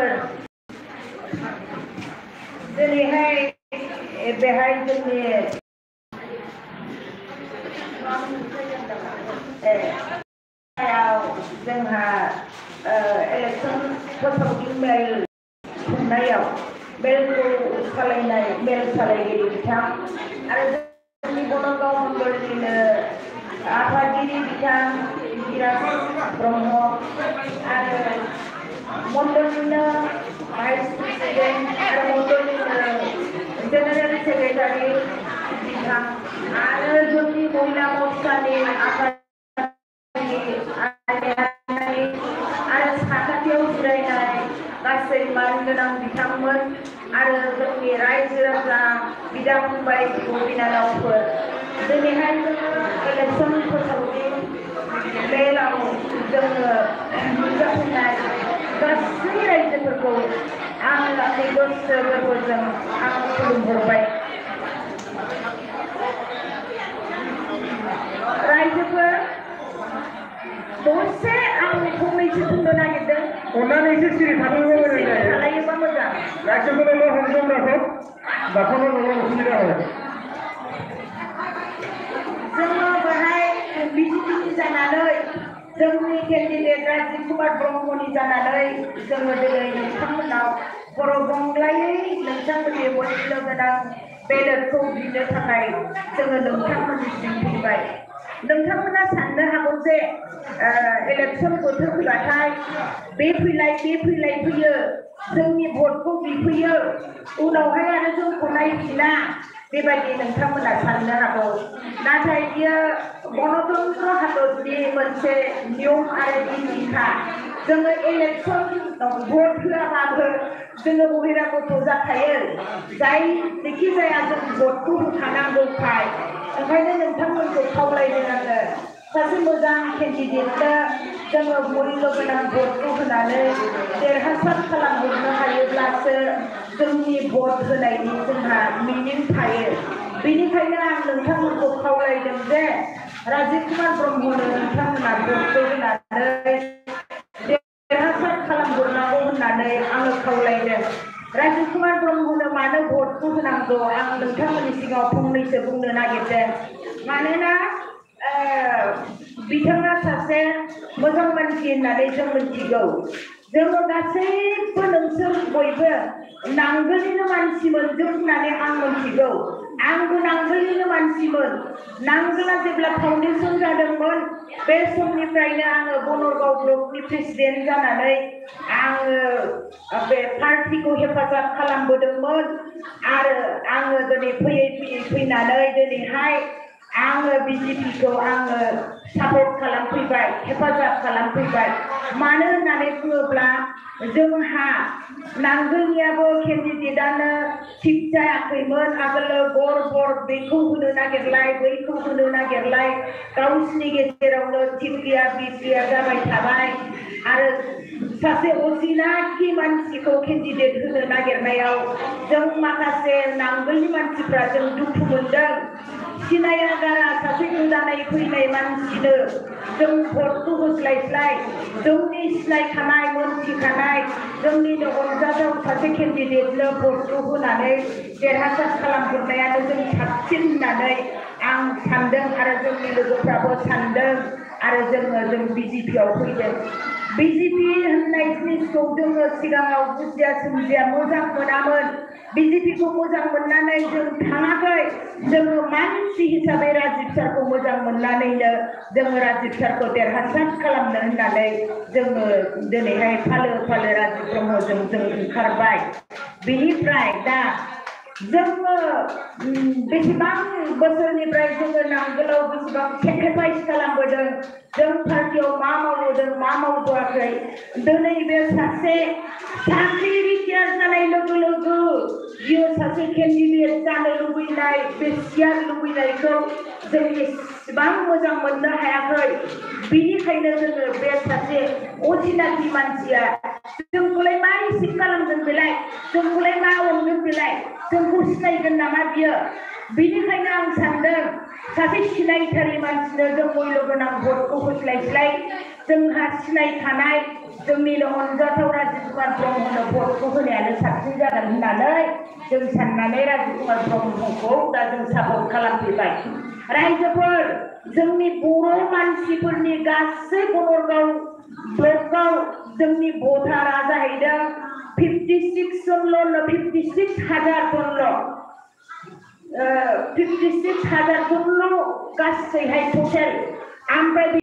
रायजोफोर दिनैहाय बेहाय जोंनि जोंहा इलेक्शन फोसावदिं मेल खुंनायाव मेलखौ सालायनाय मेल सालायगिरि बिथां आरो जोंनि बनगाव मण्डलनिनो आफादगिरि बिथां बिराज ब्रह्म आरो मण्डलनिनो भाइस प्रेसिडेन्ट आरो मण्डलनिनो जेनेरेल सेक्रेटारि बिथां आरो जोंनि महिला मोर्चानि आफादगिरि आरो साखाथियाव जिरायनाय गासै मानगोनां बिथांमोन आरो जोंनि रायजो राजा बिदा फंबाय बिब' बिनानावफोर दिनैहाय जोङो इलेक्शन फोसावदिं मेलाव जोङो नुजाफैनाय गासै रायजोफोरखौ आं आंनि गोसो गोरबोजों आं खुलुमहरबाय। रायजोफोर दसे आं फंनैसो बुंनो नागिरदों अन्नानै एसे सिरि थालायोबा मोजां रायजोफोरनो हमजोबनाखौ दाखौनो न'आव उसुबिदा हो जोङो बेहाय बिजेपिनि जानानै जोंनि केन्डिडेट राजीव कुमार ब्रह्मनि जानानै जोङो दिनै नोंथांमोनाव बर' गंग्लायै नोंथांमोननि बयनिबो गोनां बेलेटखौ बिनो थाखाय जोङो नोंथांमोननिसिम फैबाय। नोंथांमोना साननो हागौ जे इलेक्शन बोथोर फैबाथाय बे फैलाय फैयो जोंनि भटखौ बिफैयो उनावहाय आरो जोंखौ नायफिना बेबायदि नोंथांमोना साननो हागौ नाथाय बियो गणतन्त्र हादरनि मोनसे नियम आरो बिदिखा जोङो इलेक्शन भट होआबाबो जोङो बहिरा गथ' जाखायो जायखि जाया जों भटखौ होखानांगौखाय ओंखायनो नोंथांमोनखौ खावलायदों आङो सासे मोजां केन्डिडेटनो जोङो मुल्य गोनां भटखौ होनानै देरहासार खालामहरनो हायोब्लासो जोंनि भट होनायनि जोंहा मिनिं थायो। बेनिखायनो आं नोंथांमोनखौ खावलायदों जे राजीव कुमार ब्रह्मनो नोंथांमोना भटखौ होनानै देरहासार खालामहरनांगौ होननानै आङो खावलायदों। राजीव कुमार ब्रह्मनो मानो भटखौ होनांगौ आं नोंथांमोननि सिगाङाव फंनैसो बुंनो नागिरदों। मानोना बिथाङा सासे मोजां मानसि होननानै जों मिथिगौ। जोङो गासैबो नोंसोर बयबो नांगोलनिनो मानसिमोन जों होननानै आं मिथिगौ। आंबो नांगोलनिनो मानसिमोन। नांगोला जेब्ला फाउन्डेसन जादोंमोन बे समनिफ्रायनो आङो बनरगाव ब्लकनि प्रेसिडेन्ट जानानै आङो बे पार्टिखौ हेफाजाब खालामबोदोंमोन आरो आङो दिनै फैनानै दिनैहाय आङो बिजेपिखौ आङो सापर्ट खालामफैबाय हेफाजाब खालामफैबाय। मानो होननानै बुङोब्ला जोंहा नांगोलनियाबो केन्डिडेटआनो थिग जायाखैमोन आगोलो गर बेखौ होनो नागिरलाय बैखौ होनो नागिरलाय गावसिनि गेजेरावनो थिग गैया बिस गैया जाबाय थाबाय आरो सासे असिनाखि मानसिखौ केन्डिडेट होनो नागिरनायाव जों माखासे नांगोलनि मानसिफ्रा जों दुखु मोनदों। सिनाया गारा सासे गोदानै फैनाय मानसिनो जों भटखौ होस्लायस्लाय जोंनि सिनायखानाय मोनथिखानाय जोंनिनो अनजाथाव सासे केन्डिडेटनो भटखौ होनानै देरहासार खालामहरनायानो जों साबसिन होननानै आं सानदों आरो जोंनि लोगोफ्राबो सानदों आरो जों बिजेपिआव फैदों। बिजेपि होननाय जिनिसखौ जोङो सिगाङाव बुजिया सोमजिया मोजां मोनामोन। बिजेपिखौ मोजां मोननानै जों थाङाखै जोङो मानसि हिसाबै राजीब सारखौ मोजां मोननानैनो जोङो राजीब सारखौ देरहासार खालामनो होननानै जोङो दिनैहाय फालो राजीब ब्रह्मजों जों ओंखारबाय। बेनिफ्राय दा जोङो बेसेबां बोसोरनिफ्राय जोङो नांगोलाव बेसेबां सेक्रिफाइस खालामबोदों जों पार्टियाव मा मावबोदों मा मावबोआखै दिनै बे सासे साख्रि रिटायार जानाय लोगो लोगो बियो सासे केन्डिडेट जानो लुबैनाय बे सियार लुबैनायखौ जों एसेबां मोजां मोननो हायाखै। बिनिखायनो जोङो बे सासे असिनाखि मानसिया जोंखौलाय मा रिसिभ खालामगोन बेलाय जोंखौलाय मा अनगोन बेलाय जोंखौ सिनायगोन नामा बियो। बिनिखायनो आं सानदों सासे सिनायथारि मानसिनो जों मुल्य गोनां भटखौ होस्लायस्लाय जोंहा सिनायखानाय जोंनिनो अनजाथाव राजिकुमार ब्रह्मनो भटखौ होनायानो साबसिन जागोन होननानै जों साननानै राजिकुमार ब्रह्मखौ दा जों सापर्ट खालामफैबाय। रायजोफोर जोंनि बर' मानसिफोरनि गासै गणरगाव ब्लकआव जोंनि भटारा जाहैदों 56 जनल' 56,000 जनल' 56,000 जनल' गासैहाय टटेल। ओमफ्राय